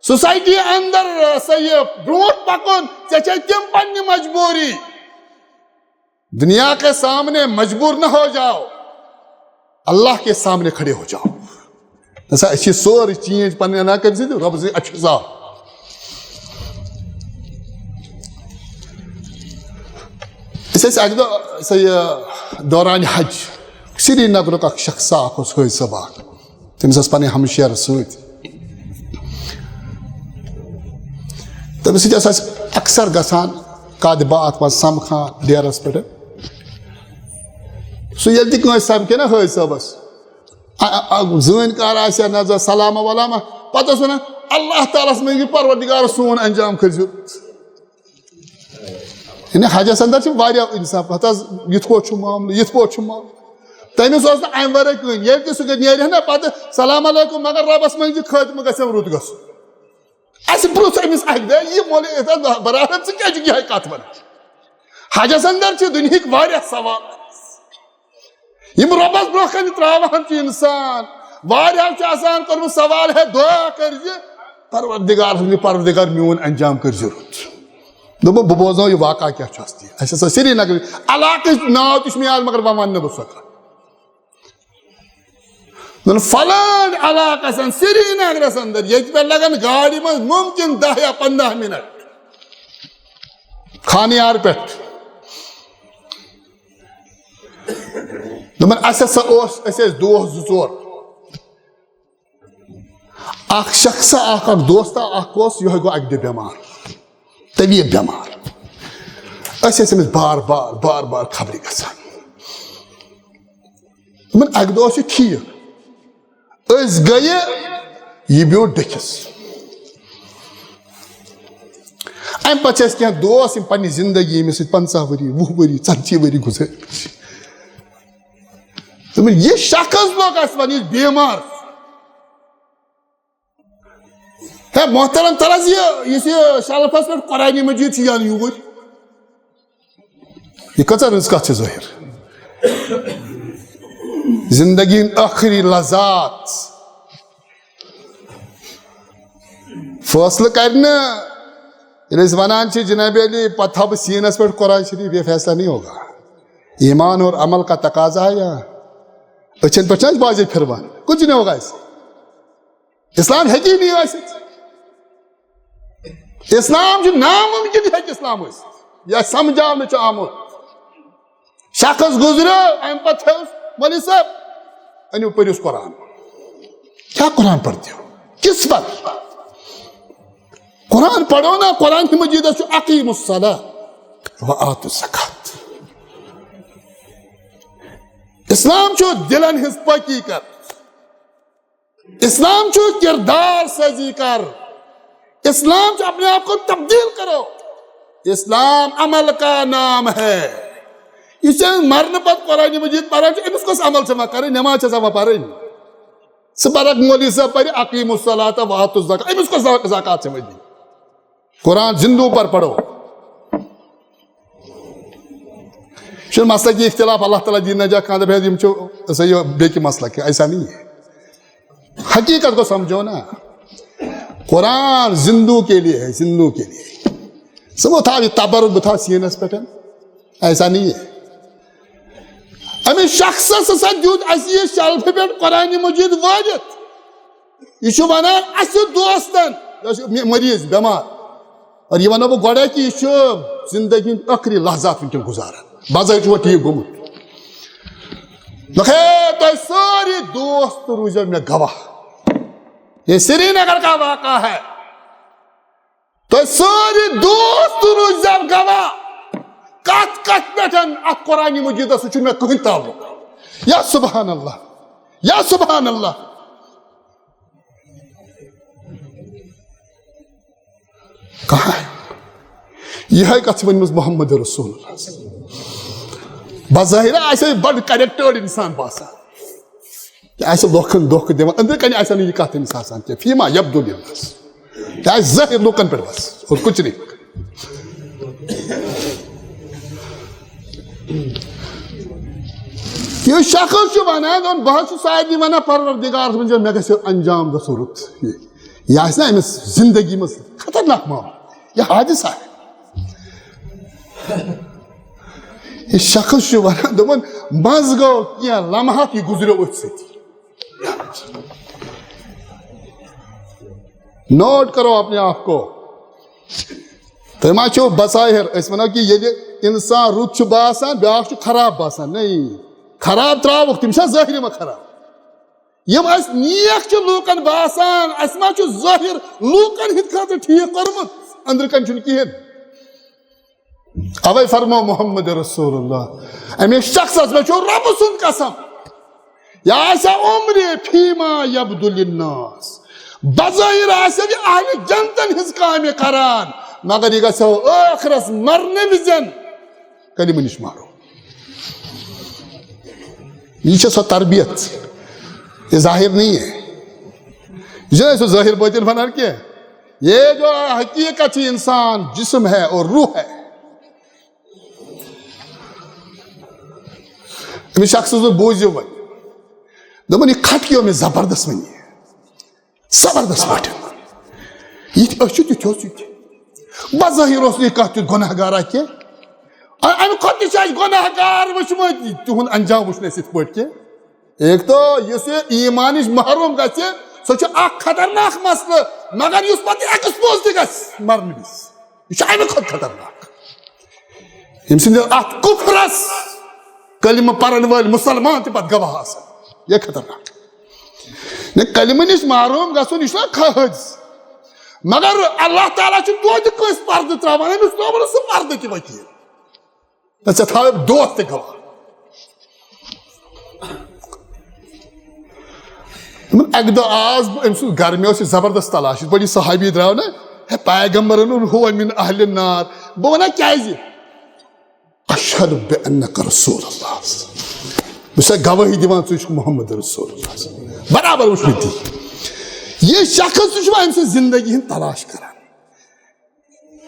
سوسایٹی اندر، سا یہِ برونٛٹھ پکُن، ژےٚ چھے تِم پننہِ مجبوٗری۔ دنیا کے سامنے مجبور نہ ہو جاؤ، اللہ کے سامنے کھڑے ہو جاؤ۔ نسا، أسۍ چھِ سورُے چینج پننہِ انا کٔمۍ سٕنٛدِ، رۄبہٕ سٕنٛدِ اَتھِ چھُ زاو۔ أسۍ ٲسۍ اَکہِ دۄہ، سا یہِ، دوران حج، سرینگرُک اکھ شخصا اکھ اوس حٲج صٲب اکھ۔ تٔمِس ٲس پنٕنۍ ہمشیرٕ سۭتۍ۔ تٔمِس سۭتۍ ٲس اَسہِ اکثر گژھان کتھ باتھ منٛز سمکھان ڈیرس پٮ۪ٹھ۔ سُہ ییٚلہِ تہِ کٲنٛسہِ سمکھِ نا حٲج صٲبس، ا-، ا-، ا-، زٲنۍ کار آسہِ یا نظر، سلامہ ولامہ، پتہٕ اوس ونان، "اللہ تعالیٰ ہس منٛگِو پروردگارس سون انجام کٔرۍزیو۔" یعنی حجس اندر چھِ واریاہ انسان، پتہٕ حظ یِتھ پٲٹھۍ چھُ معاملہٕ، یِتھ پٲٹھۍ چھُ معاملہٕ۔ تٔمِس اوس نہٕ امہِ ورٲے کٕہٕنۍ۔ ییٚلہِ تہِ سُہ نیرِ ہا نا پتہٕ، "سلام علیکم، مگر رۄبس منٛگزِ خٲتمہٕ گژھٮ۪م رُت گژھُن۔" اسہِ پرُژھ أمِس اکہِ دۄہ، "یہِ مولوی، یہِ برادر، ژٕ کیٛازِ چھُکھ یِہے کتھ ونان؟ حجس اندر چھِ دُنہِکۍ واریاہ ثواب۔" یِم رۄبَس برونٛہہ کَنہِ ترٛاوان چھِ اِنسان۔ واریاہو چھُ آسان کوٚرمُت سوال، ہے، دُعا کٔرۍ زِ، پروردگار سُنٛد، پروردگار، میون انجام کٔرۍ زِ رُت۔ دوٚپُن، بہٕ بوزناو یہِ واقعہ کیٛاہ چھُ اَسہِ تہِ۔ اَسہِ ہسا سرینگرٕ علاقٕچ ناو تہِ چھُ مےٚ یاد، مگر وۄنۍ وَنہٕ نہٕ بہٕ سۄ کَتھ۔ دوٚپُن، فلٲنۍ علاقس اندر، سرینگرس اندر، ییٚتہِ پٮ۪ٹھ لگن گاڑِ منٛز ممکن دَہ یا پنٛداہ منٹ خانیار پٮ۪ٹھ۔ دوٚپُن، اَسہِ ہسا اوس، أسۍ ٲسۍ دوس زٕ ژور۔ اکھ شخصا، اکھ، اکھ دوستا، اکھ اوس، یِہوٚے گوٚو اکہِ دۄہ بٮ۪مار، طبیعت بٮ۪مار۔ أسۍ ٲسۍ أمِس بار بار، بار بار خبرِ گژھان۔ دوٚپُن، اکہِ دۄہ اوس یہِ ٹھیٖک، أسۍ گٔیہِ، یہِ بیوٗٹھ بیٚکِس۔ اَمہِ پتہٕ چھِ اَسہِ کینٛہہ دوس، یِم پننہِ زندگی، ییٚمِس سۭتۍ پنٛژاہ ؤری، وُہ ؤری، ژتجی ؤری گُزٲرۍ۔ دوٚپُن، یہِ شخص لوٚگ اَسہِ وۄنۍ، یُس بٮ۪مار۔ ہے محترم، تَل حظ یہِ، یُس یہِ شلفس پٮ۪ٹھ قرآنِ مجیٖد چھُ یَنہٕ یوٗرۍ، یہِ کۭژاہ رٕژ کَتھ چھِ ظٲہِر۔ زندگی ہٕنٛدۍ ٲخری لذات فٲصلہٕ کرنہٕ۔ ییٚلہِ أسۍ وَنان چھِ، جناب علی، پتہٕ تھاوٕ بہٕ سیٖنَس پٮ۪ٹھ قرآن شریٖف، یہ فیصلہ نہیں ہوگا۔ ایمان اور عمل کا تقاضا ہے یہاں۔ أچھن پٮ۪ٹھ چھِ أسۍ بازے پھِروان، کچھ نہیں ہوگا ایسے۔ اسلام ہیٚکہِ نہٕ ٲسِتھ۔ اسلام چھُ ناممکن، ہیٚکہِ اسلام ٲسِتھ۔ یا سمجھاونہٕ چھُ آمُت۔ شخص گُزریو، اَمہِ پتہٕ ہیوٚس، مولوی صٲب، أنِو پٔرِوس قرآن۔ کیا قرآن پڑھتے ہو؟ کس پر؟ قرآن پڑھو نا، قرآن مجیدس چھُ اقیم الصلاۃ و آتوا الزکات۔ اسلام چھُ دلن ہٕنٛز پٲکی کر۔ اسلام چھُ کردار سازی کر۔ اسلام چھُ اپنے آپ کو تبدیل کرو۔ اسلام عمل کا نام ہے۔ یُس أمۍ مرنہٕ پتہٕ قرآن مجید پران چھُ، أمِس کۄس عمل چھےٚ وۄنۍ کرٕنۍ؟ نماز چھےٚ سا وۄنۍ پرٕنۍ؟ سُہ پرکھ مولوی صٲب پرِ اقیم الصلاۃ و آتوا الزکات، أمِس کۄس زا-، زکات چھےٚ وۄنۍ دِنۍ؟ قرآن زندوں پر پڑھو۔ چھُنہٕ مسلہٕ کہِ اختلاف، اللہ تعالیٰ دِیِن نجات، کانٛہہ دَپہِ ہے یِم چھِ، ہسا یہِ بیٚکہِ مسلہٕ کہِ، ایسا نہیں ہے۔ حقیقت کو سمجھو نا، قرآن زندوں کے لیے ہے، زندوں کے لیے۔ سُہ مہ تھاو یہِ تبرک، بہٕ تھاو سیٖنَس پٮ۪ٹھ، ایسا نہیں ہے۔ أمِس شخصس ہسا دیُت اَسہِ یہِ شلفہِ پٮ۪ٹھ قرآن مجید وٲلِتھ۔ یہِ چھُ وَنان اَسہِ دوستن، یہِ چھُ مِ-، مریض، بٮ۪مار۔ اور یہِ وَنو بہٕ گۄڈَے کہِ یہِ چھُ زندگی ہُنٛد ٲخری لحظات وٕنکٮ۪ن گُزاران۔ بظٲہِر چھُ وۄنۍ ٹھیٖک گوٚمُت۔ دوٚپُکھ، ہے، تۄہہِ سٲری دوست روٗزِو مےٚ گواہ۔ یہ سرینگر کا واقعہ ہے۔ تۄہہِ سٲری دوست روٗزِو گواہ۔ کتھ کتھ پٮ۪ٹھ؟ اتھ قرآن مجیدس سۭتۍ چھُنہٕ مےٚ کٕہٕنۍ تعلق۔ یا سبحان اللہ، یا سبحان اللہ۔ کہاں ہے؟ یِہے کتھ چھِ ؤنمٕژ محمد رسول اللہ۔ بظاہر آسہِ ہے بڑٕ کریکٹٲرڈ انسان باسان۔ یہِ آسہِ لوکن دھوکہٕ دِوان، أنٛدرٕ کنہِ آسہِ نہٕ یہِ کتھ أمِس آسان کینٛہہ۔ فیما یبدو للناس۔ یہِ آسہِ ظٲہر لوکن پٮ۪ٹھ بس، اور کچھ نہیں۔ یہِ شخص چھُ ونان، دپان، بہٕ حظ چھُس سارنٕے ونان، پروردگارس منٛز مےٚ گژھِ انجام گژھُن رُت۔ یہِ، یہِ آسہِ نا أمِس زندگی منٛز خطرناک معاملہٕ، یہِ حادثہ۔ یہِ شخص چھُ ونان، دوٚپُن، منٛزٕ گوٚو کینٛہہ لمحات، یہِ گُزریو أتھۍ سۭتۍ۔ نوٹ کرو اپنے آپ کو۔ تُہۍ ما چھِو بظاہر، أسۍ وَنو کہِ ییٚلہِ اِنسان رُت چھُ باسان، بیٛاکھ چھُ خراب باسان؟ نہیں۔ خراب ترٛاوُکھ، تِم چھا ظٲہری ما خراب؟ یِم اَسہِ نیک چھِ لوٗکن باسان، اَسہِ ما چھُ ظٲہِر لوٗکن ہٕنٛدِ خٲطرٕ ٹھیٖک کوٚرمُت، أنٛدرٕ کنہِ چھُنہٕ کِہیٖنۍ۔ اوے فرمو محمد رسول اللہ، اَمے شخصس مےٚ چھُ رۄبہٕ سُنٛد قسم، یہِ آسہِ عمرِ فیما یبدو للناس، بظٲہِر آسہِ یہِ اہلِ جنتن ہٕنٛز کامہِ کران، مگر یہِ گژھِ ٲخرس مرنہٕ وِزٮ۪ن کلمہٕ نِش محروم۔ یہ چھِ سۄ تربیت، یہ ظاہر نہیں ہے۔ یہ چھُنہٕ سُہ ظٲہر باطن ونان کینٛہہ۔ یہ جو حقیقت چھِ، انسان جسم ہے اور روح ہے۔ أمِس شخصس دوٚپ، "بوٗزِو وۄنۍ۔" دوٚپُن، "یہِ کھٹکیو مےٚ زبردست وۄنۍ یہِ۔ زبردست پٲٹھۍ۔ یہِ تہِ، أسۍ چھِ تیُتھ اوس یہِ تہِ۔ بظٲہِر اوس نہٕ یہِ کانٛہہ تیُتھ گۄناہ گارا کینٛہہ۔ اَ-، اَمہِ کھۄتہٕ تہِ چھِ اَسہِ گۄناہ گار وٕچھمٕتۍ، تِہُنٛد انجام وٕچھ نہٕ اَسہِ یِتھ پٲٹھۍ کینٛہہ۔" ایک تو یُس یہِ ایٖمانٕچ محروم گژھِ، سُہ چھُ اکھ خطرناک مسلہٕ، مگر یُس پتہٕ یہِ expose تہِ گژھِ مرنہٕ وِزِ، یہِ چھُ اَمہِ کھۄتہٕ خطرناک۔ ییٚمہِ سٕنٛدِ اَتھ کُفرس کلمہٕ پرن وٲلۍ مُسلمان تہِ پتہٕ گواہ آسن، یہِ خطرناک۔ نہ، کلمہٕ نِش محروم گژھُن، یہِ چھُنہ حٲدثہٕ۔ مگر اللہ تعالیٰ چھُ توتہِ کٲنٛسہِ پردٕ تراوان، أمِس ترٛوو نہٕ سُہ پردٕ تہِ وکیٖل۔ نہ، ژےٚ تھاوے دوست تہِ گواہ۔ دوٚپُن، اَکہِ دۄہ آس بہٕ أمۍ سُنٛد گرٕ، مےٚ اوس یہِ زبردست تلاش، یِتھ پٲٹھۍ یہِ صحابی درٛاو نہ، ہے، پیغمبرن ووٚن، "ہو من اہل النار۔" بہٕ وَنان، "کیٛازِ؟" "اشہد بانک رسول اللہ۔" بہٕ چھُسا گوٲہی دِوان، ژٕ چھُکھ محمد رسول اللہ۔ برابر وٕچھ مےٚ تی۔ یہِ شخص، سُہ چھُ وۄنۍ أمۍ سٕنٛز زندگی ہٕنٛز تلاش کران۔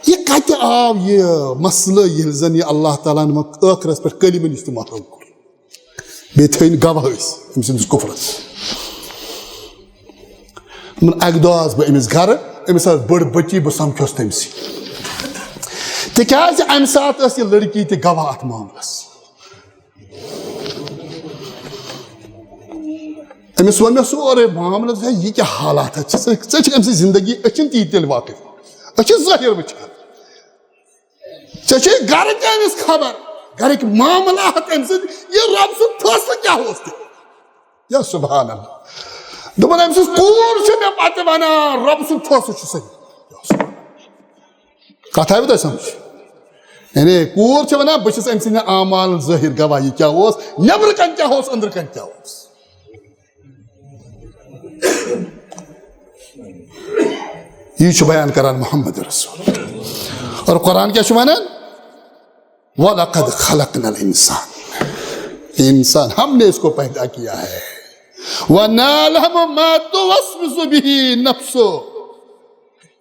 یہِ کتہِ آو یہِ مسلہٕ، ییٚلہِ زن یہِ اللہ تعالیٰ ہن وۄنۍ ٲخرس پٮ۪ٹھ کلمہٕ نِش تہِ محروم کوٚر؟ بیٚیہِ تھٲوِن گواہ أسۍ أمۍ سٕنٛدِس کُفرس۔ دوٚپُن، اکہِ دۄہ آس بہٕ أمِس گرٕ، أمِس ٲس بٔڑ بٔچی، بہٕ سمکھیوس تٔمۍ سٕے۔ تِکیازِ امہِ ساتہٕ ٲس یہِ لڑکی تہِ گواہ اتھ معاملس۔ أمِس ووٚن مےٚ سورُے معاملہٕ زِ یہِ کیٛاہ حالات چھِ، ژٕ، ژٕ چھِکھ أمۍ سٕنٛز زندگی، أسۍ چھِنہٕ تیٖتۍ تیٚلہِ واقف، أسۍ چھِ ظٲہِر وٕچھان۔ ژےٚ چھے گرٕ تہِ أمِس خبر، گرٕکۍ معاملات أمۍ سٕنٛدۍ، یہِ رۄب سُنٛد فٲصلہٕ کیٛاہ اوس تہِ۔ یا سبحان اللہ۔ دوٚپُن، أمۍ سٕنٛز کوٗر چھِ مےٚ پتہٕ ونان، رۄب سُنٛد فٲصلہٕ چھُ صحیح۔ کتھ آیوٕ تۄہہِ سمجھ؟ یعنی کوٗر چھِ ونان، بہٕ چھَس أمۍ سٕنٛدِ اعمال ظٲہِر گواہ، یہِ کیٛاہ اوس، نیٚبرٕ کنہِ کیٛاہ اوس، أنٛدرٕ کنہِ کیٛاہ اوس۔ یہِ چھُ بیان کران محمد رسول۔ اور قرآن کیٛاہ چھُ ونان؟ "وَلَقَدْ خَلَقْنَا الْإِنسَانَ۔" انسان، ہم نے اس کو پیدا کیا ہے۔ وَنَعْلَمُ مَا تُوَسْوِسُ بِهِ نَفْسُهُ۔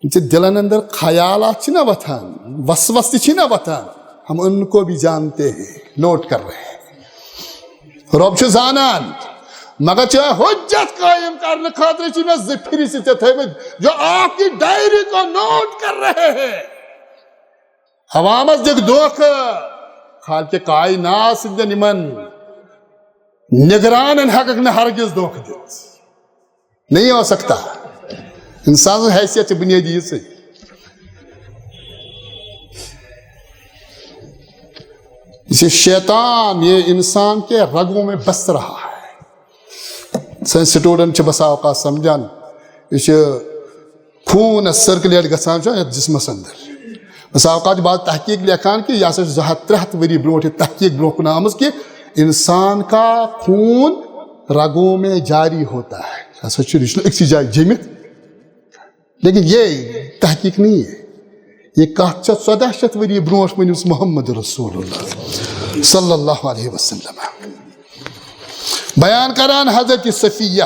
یِم چھِ دِلن اندر خیالات چھِ نہ وۄتھان، وسوسہٕ تہِ چھِ نہ وۄتھان، ہم ان کو بھی جانتے ہیں، نوٹ کر رہے ہیں۔ رۄب چھُ زانان، مگر چٲنۍ حجت قٲیِم کرنہٕ خٲطرٕ چھِ مےٚ زٕ پھِرِ چھِ ژےٚ تھٲومٕتۍ، جو آپ کی ڈائری کو نوٹ کر رہے ہیں۔ عوامس دِکھ دھوکہٕ، خالقِ کائنات سٕنٛدٮ۪ن یِمن نگرانن ہٮ۪ککھ نہٕ ہرگز دھوکہٕ دِتھ۔ نہیں ہو سکتا۔ انسان سٕنٛز حیثیت چھِ بُنیٲدی یِژٕے۔ یہ شیطان، یہ انسان کے رگوں میں بس رہا ہے۔ سٲنۍ student چھِ بسا اوقات سمجھان، یہِ چھِ خوٗن اَسہِ circulate گژھان چھُ یَتھ جسمس اندر۔ بسا اوقات چھِ بعض تحقیق لیکھان کہِ یہِ ہسا چھُ زٕ ہَتھ ترٛےٚ ہَتھ ؤری برونٛٹھ یہِ تحقیق برونٛہہ کُن آمٕژ کہِ انسان کا خون رگوں میں جاری ہوتا ہے۔ یہِ ہسا چھُ، یہِ چھُنہٕ أکسٕے جایہِ جٔمِتھ۔ لیکن یہ تحقیق نہیں ہے۔ یہ کتھ چھےٚ ژۄداہ شیٚتھ ؤری برونٛٹھ ؤنِمٕژ محمد رسول اللہ صلی اللہ علیہ وسلم۔ بیان کران حضرت صفیہ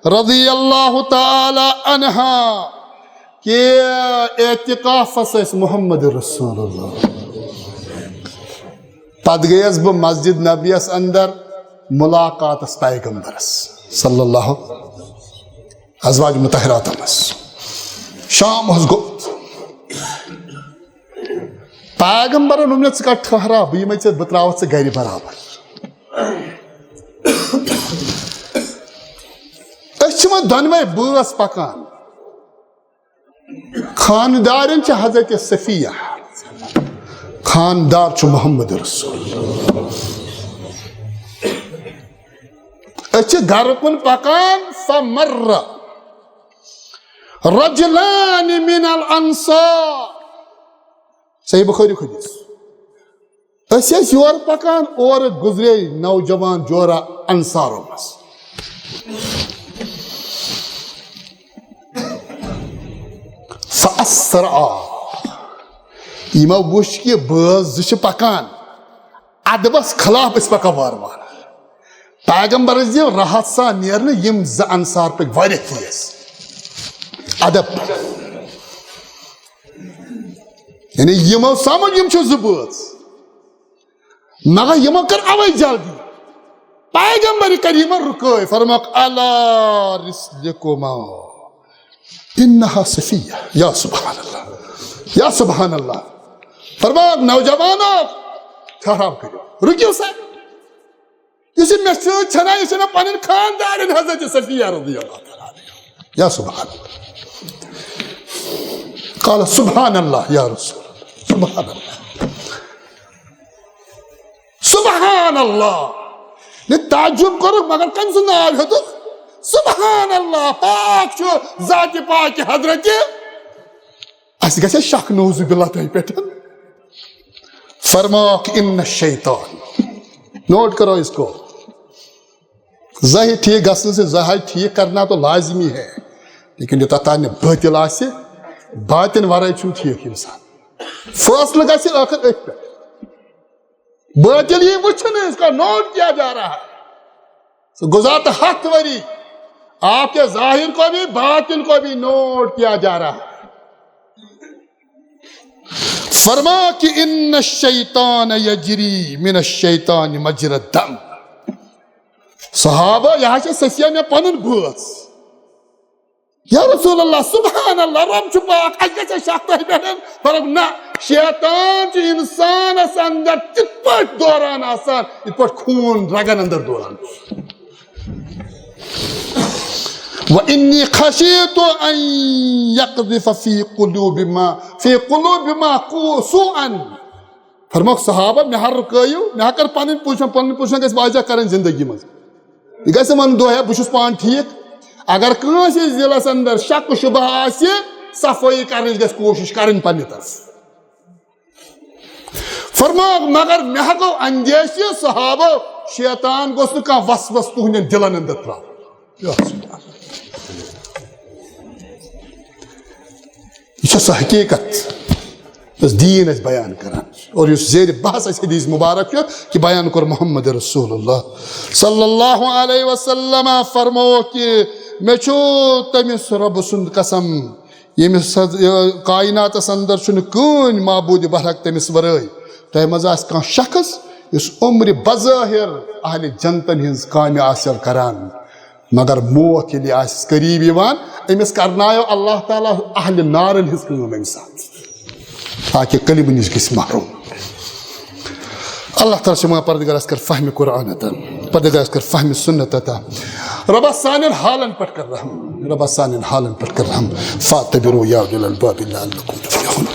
رضی اللہ تعالی عنہا کہ اعتکافس ٲسۍ محمد رسول اللہ۔ پتہٕ گٔیَس بہٕ مسجد نبویَس اندر ملاقاتس پیغمبرس صلی اللہ، ازواج مطہراتن منٛز۔ شام اوس گوٚمُت۔ پیغمبرن ووٚن مےٚ، "ژٕ کر ٹھہرا، بہٕ یِمے ژےٚ، بہٕ تراوتھ ژٕ گرِ برابر۔" أسۍ چھِ وۄنۍ دۄنوے بٲژ پکان۔ خاندارن چھِ حضرت صفیہ، خاندار چھُ محمد رسول۔ أسۍ چھِ گرٕ کُن پکان، فمر رجلان من الانصار۔ صحیح بخاری حدیث۔ أسۍ ٲسۍ یورٕ پکان، اورٕ گُزرے نوجوان جورا انصارو منٛز۔ فاسرع۔ یِمو وُچھ کہِ بٲژ زٕ چھِ پکان، ادبس خلاف ٲسۍ پکان وارٕ وارٕ۔ پیغمبرس دِیو راحت سان نیرنہٕ، یِم زٕ انصار پٔکۍ واریاہ تیز۔ ادب۔ یعنی یِمو سمجھ یِم چھِ زٕ بٲژ، مگر یِمو کٔر اوے جلدی۔ پیغمبر کریمن رُکٲے، فرمووُکھ، "علی رسلکما انہا صفیہ۔" یا سبحان اللہ، یا سبحان اللہ۔ فرمووُکھ، "نوجوانو، ٹھہراو کٔرِو، رُکِو سا۔ یُس یہِ مےٚ سۭتۍ چھَنا، یہِ چھِ مےٚ پنٕنۍ خاندارِنۍ حضرت صفیہ رضی اللہ تعالیٰ عنہا۔" یا سبحان اللہ۔ قال سبحان اللہ یا رسول اللہ، سبحان اللہ، سبحان اللہ۔ یہِ تعجب کوٚرُکھ، مگر کٔمۍ سُنٛد ناو ہیوٚتُکھ؟ سبحان اللہ، پاک چھُ ذاتِ پاکِ حضرتِ۔ اَسہِ گژھِ شک نعوذ باللہ تۄہہِ پٮ۪ٹھ۔ فرمووُکھ، ان الشیطان، نوٹ کرو اس کو، ظاہر ٹھیک گژھنہٕ سۭتۍ ظاہر ٹھیک کرنا تو لازمی ہے، لیکن یوٚتام تام نہٕ بٲطِل آسہِ، باطن ورٲے چھُنہٕ ٹھیک انسان۔ فٲصلہٕ گژھِ ٲخر أتھۍ پٮ۪ٹھ۔ باطل یی وٕچھنہٕ، اس کا نوٹ کیا جا رہا ہے۔ سُہ گُزار تہٕ ہَتھ ؤری، آپ کے ظاہر کو بھی، باطن کو بھی نوٹ کیا جا رہا ہے۔ فرما کہ ان الشیطان یجری من الشیطان مجرى الدم۔ صحابہ، یہِ حظ چھِ صفیہ مےٚ پنُن بٲژ۔ یا رسول اللہ، سبحان اللہ، رب چھُ پاک، اَسہِ گژھِ شک تۄہہِ پٮ۪ٹھ؟ فرمووُکھ، نہ، شیطان چھُ انسانس اندر تِتھ پٲٹھۍ دوران آسان، یِتھ پٲٹھۍ خوٗن رگن اندر دوران چھُ۔ وَإِنِّي خَشِيتُ أَن يَقْذِفَ فِي قُلُوبِكُمَا، فِي قُلُوبِكُمَا سُوءًا۔ فرمووُکھ صحابہ، مےٚ ہا رُکٲیِو، مےٚ ہا کٔر پنٕنۍ position، پنٕنۍ position گژھِ واضح کرٕنۍ زندگی منٛز۔ یہِ گژھِ وَنُن دۄہے، بہٕ چھُس پانہٕ ٹھیٖک۔ اگر کٲنٛسہِ دِلس اندر شک و شبہ آسہِ، صفٲیی کرنٕچ گژھِ کوٗشش کرٕنۍ پننہِ طرفہٕ۔ فرمووُکھ، مگر مےٚ ہا گوٚو اندیشہِ، صحابو، شیطان گوٚژھ نہٕ کانٛہہ وسوسہٕ تُہنٛدٮ۪ن دِلن اندر ترٛاوُن۔ یہِ چھےٚ سۄ حقیٖقت، یۄس دیٖن اَسہِ بیان کران چھُ۔ اور یُس زیرِ بحث اَسہِ حدیث مبارک چھُ، کہِ بیان کوٚر محمد رسول اللہ صلی اللہ علیہ وسلم، فرمووُکھ کہِ مےٚ چھُ تٔمِس رۄبہٕ سُنٛد قسم، ییٚمِس حظ، یہِ کائناتس اندر چھُنہٕ کٕہٕنۍ معبوٗدِ برحق تٔمِس ورٲے۔ تۄہہِ منٛز آسہِ کانٛہہ شخص یُس عمرِ بظٲہر اہلِ جنتن ہٕنٛز کامہِ آسہِ کران، مگر موت ییٚلہِ آسہِ قریب یِوان، أمِس کرنایو اللہ تعالیٰ اہلِ نارن ہٕنٛز کٲم امہِ ساتہٕ، تاکہِ کلمہٕ نِش گژھِ محروم۔ اللہ تعالیٰ چھِ منٛگان، پردگارس کر فہمِ قرآن عطا، پردگارس کر فہمِ سنت عطا۔ ربا سانٮ۪ن حالن پٮ۪ٹھ کر رحم، ربا سانٮ۪ن حالن پٮ۪ٹھ کر رحم۔ فاعتبروا یا اولي الالباب لعلكم تفلحون۔